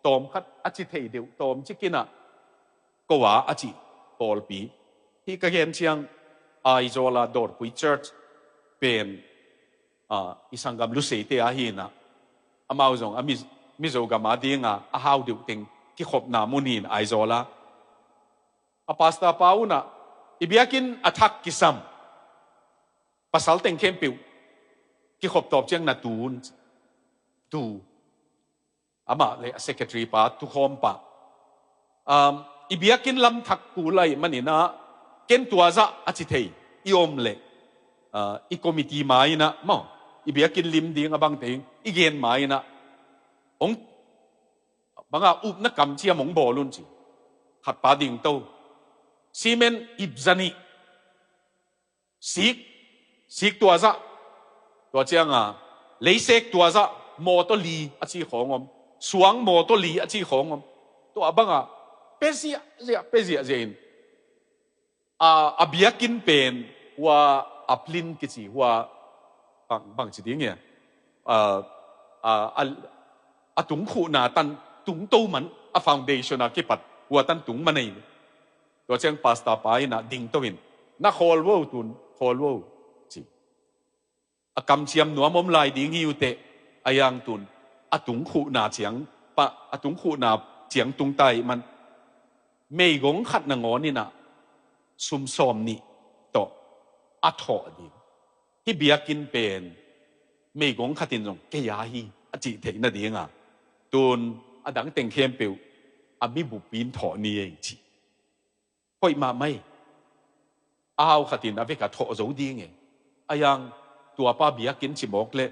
tawm khat a ci thei deuh, tawmcik in ah ko a a cih pawlpi. Hih ka gen ciang Aizawl a Dawrpui Church pen, ah, i sanggam Luseite a hi in ah, amau zong a Mi, Mizo gam a dinga a hau deuh teng kikhopna mun hi in Aizawl a. A pastor pa un ah, i biakinn a thak kisam pasal teng khempeuh kikhop tawp ciang na tu un, tu. Amah le a secretary pa tukhawm pah. Um, i biakinn lam thak kul ahih manin ah, ken tua zah a ci thei i om leh, ah, i committee ma in ah maw, i biakinn lim ding a bangte i gen ma in ah, hong banga upna kamciam hong bawl un ci. Khatpa dingto, cement ip za nih, sik, sik tua zah, tua cianga leisek tua zah, mawtaw li a ci khawng om, suang mawtaw li a ci khawng om. Tua banga pia ziahziah, pia ziahziah in, a, a biakinn pen hua a plin kici, hua bang, bang ci ding hia, a, a, a, a tungkhuhna tan tungto man, a foundation a kipat hua tan tung man ei. Tua ciang pastor pa in ah dingto in, na khawl vo tun, khawl vo, ci. A kamciam nuam om lai ding hi uh teh, a yang tun a tungkhuhna ciang, pa, a tungkhuhna ciang tung ta ahih man, meigong khat nangawn in ah sum sawm nih tawh a thawh ding. Hih biakinn pen meigong khat in zong kei a hi a cih theih nadinga, tun a dang teng khempeuh a mibup in thawh ni ei ci. Hoih mahmah ei. A hau khat in a vek a thawh zo ding ei. A yang tuapa biakinn ci mawk leh,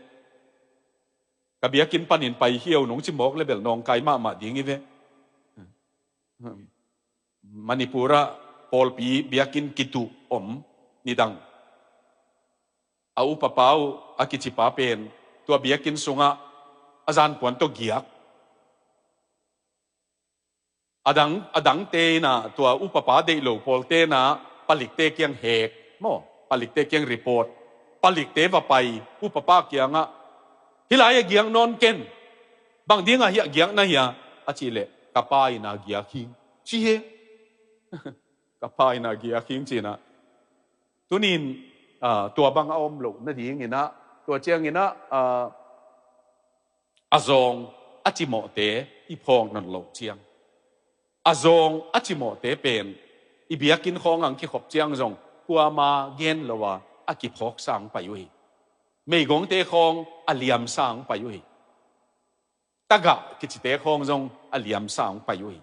ka biakinn panin paikhia un hong ci mawk leh bel nawngkai mahmah ding hi ve. Manipur ah pawlpi biakinn kituh om nidang, a upapa uh a kicipa pen tua biakinn sungah a zanpuan tawh giak. A dang, a dangte in ah, tua upapa deih lo pawlte in ah palikte kiang hek maw, palikte kiang report, palikte va pai upapa kiangah, hih lai a giak nawn ken, bang dingah hiah giak na hia a cih leh, ka pa in ah giak hing ci hi. Ka pa in ah giak hing ci in ah. Tunin, ah, tua bang a om loh nadingin ah, tua ciangin ah, ah, a zawng a cimawhte i phawk nawn loh ciang, a zawng a cimawhte pen i biakinn khawng ang kikhop ciang zong kuama gen lo a, a kiphawksa ang pai uh hi. Meigongte khawng a liamsa ang pai uh hi. Tagah kicite khawng zong a liamsa ang pai uh hi.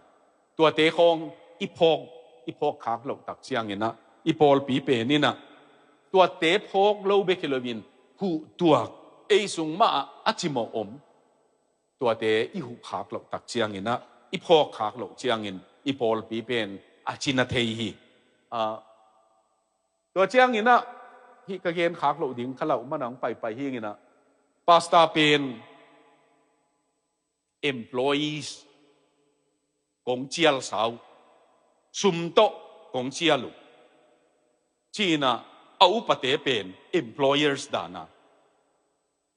Tuate khawng i phawk, i phawk khak loh tak ciangin ah, i pawlpi pen in ah, tuate phawk lo bek hi loin, huh tuak, ei sung mah ah a cimawh om, tuate i huh khak loh tak ciangin ah, i phawk khak loh ciangin, i pawlpi pen a cina thei hi. Ah, tua cianginah hih ka gen khak loh ding kha lauh manang paipai hinginah pastor pen employees kong cial sau, sum tawh kong cial uh, cinah a upate pen employers dana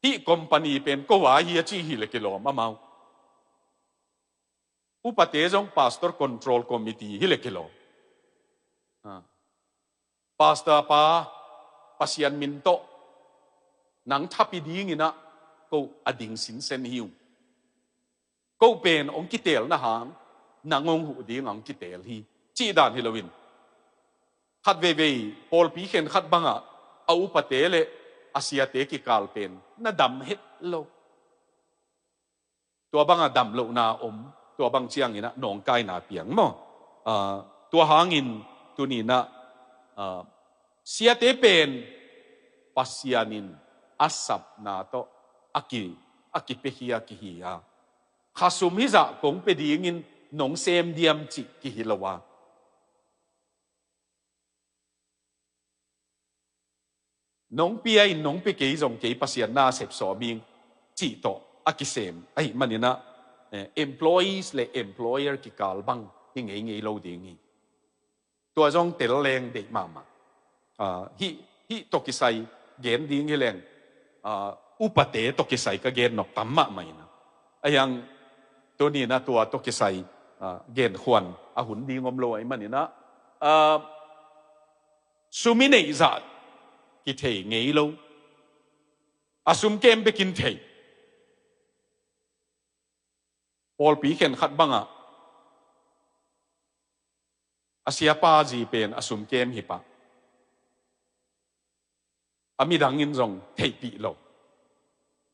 hih company pen ko a hi a ci hi le kilawm amau. Upate zong pastor control committee hi le kilawm. Ah. Pastor pa, Pasian min tawh nang thapi dinginah ko a ding sinsen hi uh. Ko pen hong kitelna hang nang hong huh ding hong kitel hi, cih dan hi loin khat veivei pawlpi khen khat bangah a upate le a siate kikal pen na dam het lo. Tua bangah dam lohna om, tua bang cianginah nawngkaina piang maw? Ah, tua hangin tuninah, ah, siate pen Pasian in a sapna tawh a ki, a kipiakhia kihi a, khasum hizah kong pia dingin nong sem diam cih kihi lo a, nong pia in nong pia kei zong kei Pasian na sep sawm ing cih tawh a kisem ahih maninah, eh, employees le employer kikal bang hi ngeingei lo ding hi. Tua zong tel leng deih mahmah. Ah, hih, hih tawh kisai gen ding hi leng, ah, upate tawh kisai ka gen nop tam mahmah inah, a hiang tuninah tua tawh kisai, ah, genkhuan a hun ding om lo ahih maninah, ah, sum i neih zah kithei ngei lo. A sum kem bekin thei. Pawlpi khen khat bangah a siapa zi pen a sum kem hi pah. A midang in zong theihpih lo.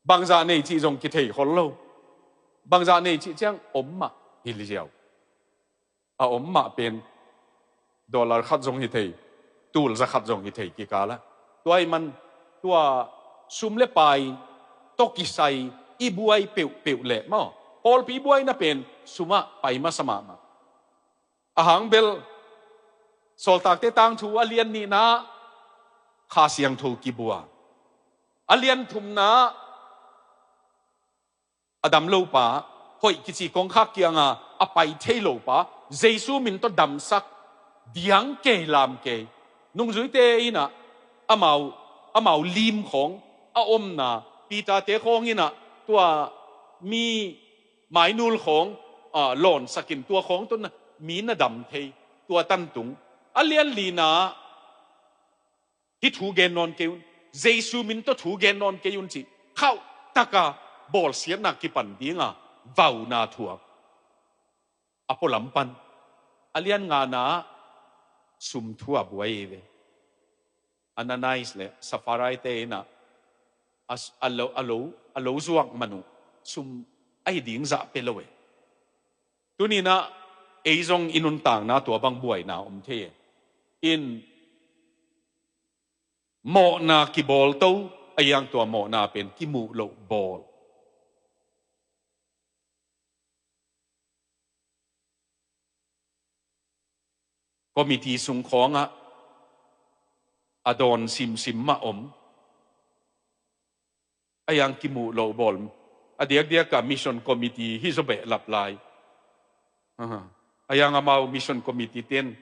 Bangzah nei cih zong kithei khol lo. Bangzah nei cih ciang om mah hi liziau. A om mah pen dollar khat zong hi thei, tul za khat zong hi thei kikalah. Tua ahih man tua sum le pai tawh kisai i buai peuhpeuh leh maw, pawlpi buaina pen sumah pai masa mahmah. A hang bel Sawltakte tangthu a lian nihna Kha Siangtho kibua, a lian thumna a dam lopa, hoih kici kongkhak kianga a pai thei lopa, Jesu min tawh damsak, diang kei lam kei. Nungzuite inah amau, amau lim khawng a omna, Peter-te khawng inah tua mi mainul khawng, ah, lawnsakin tua khawng tawh mi na dam thei, tua tantung. A lian lina, hih thu gen nawn kei un, Jesu min tawh thu gen nawn kei un cih khauh taka bawlsiatna kipan dinga vauna thuak. A pualam pan a lian ngana sum thu a buai ei ve. Ananias le Sapphira-te inah a, a lo, a lo, a lo zuak man uh sum ahi ding zah pia lo e. Tuninah ei zong i nuntakna tua bang buaina om thei e. In mawhna kibawlto, a hiang tua mawhna pen kimuh loh bawl. Committee sung khawngah a dawn simsim mah om. A hiang kimuh loh bawl. A diakdiakah mission committee hi zaw behlap lai. Aha. A hiang amau mission committee ten,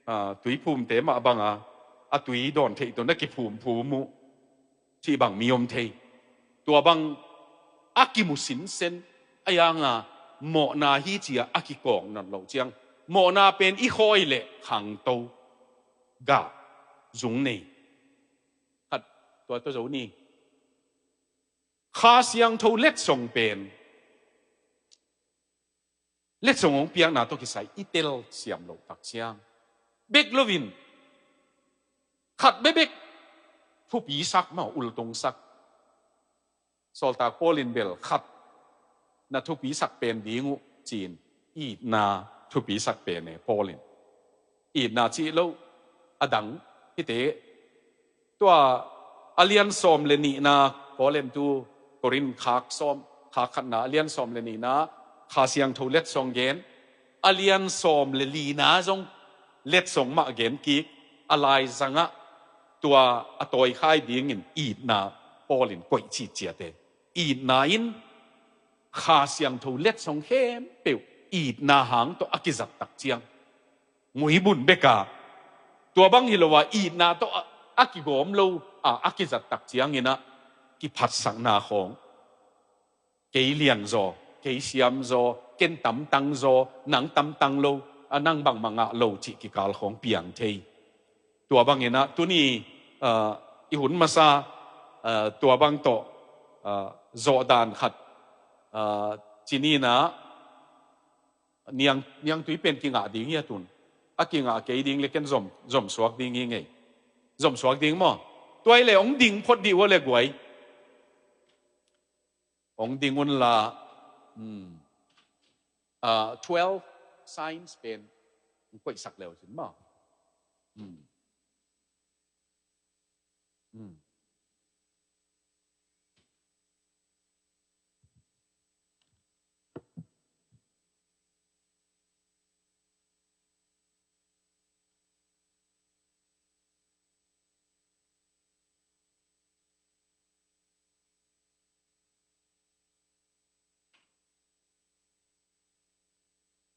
ah, tuiphumte mah banga a tui dawn theih tawh na kiphumphum uh cih bang mi om thei. Tua bang a kimu sinsen, a hianga mawhna hi cia a kikawk nawn loh ciang, mawhna pen i khawi le khangto, gah, zung nei. Khat tua tawh zo ni. Kha Siangtho letsong pen letsong hong piakna tawh kisai i telsiam loh tak ciang, bek loin khat bekbek thupisak maw, ultongsak. Sawltak Paul in bel khat na thupisak pen ding uh ci-in itna thupisak pen e Paul in. Itna cih loh a dang hite, tua a lian sawm le nihna, Paul in tu Korin khak sawm, khak khatna a lian sawm le nihna, Kha Siangtho letsong gen, A lian sawm le lina zong letsong mah gen kik, a laizangah tua a tawikhai dingin itna Paul in koih citciat e. Itna in Kha Siangtho letsong khempeuh itna hang tawh a kizat tak ciang, muibun beka, tua bang hi lo a itna tawh a, a kigawm lo a, a kizat tak cianginah kiphatsakna khawng, kei lianzaw, kei siamzaw, ken tamtangzaw, nang tamtang lo, a nang bangmah ngah lo cih kikal khawng piang thei. Tua banginah tuni, ah, i hun masa, ah, tua bang tawh, ah, zawhdan khat, ah, cininah niang, niangtui pen kingah ding hi a tun. A kingah kei ding le ken zom, zom suak ding hi ngei. Zom suak ding maw? Tua hi le hong ding phot dih uh a le guai. Hong ding unla, hmm, ah, twelve signs pen hong koihsak leu cin maw? Hmm. Hmm.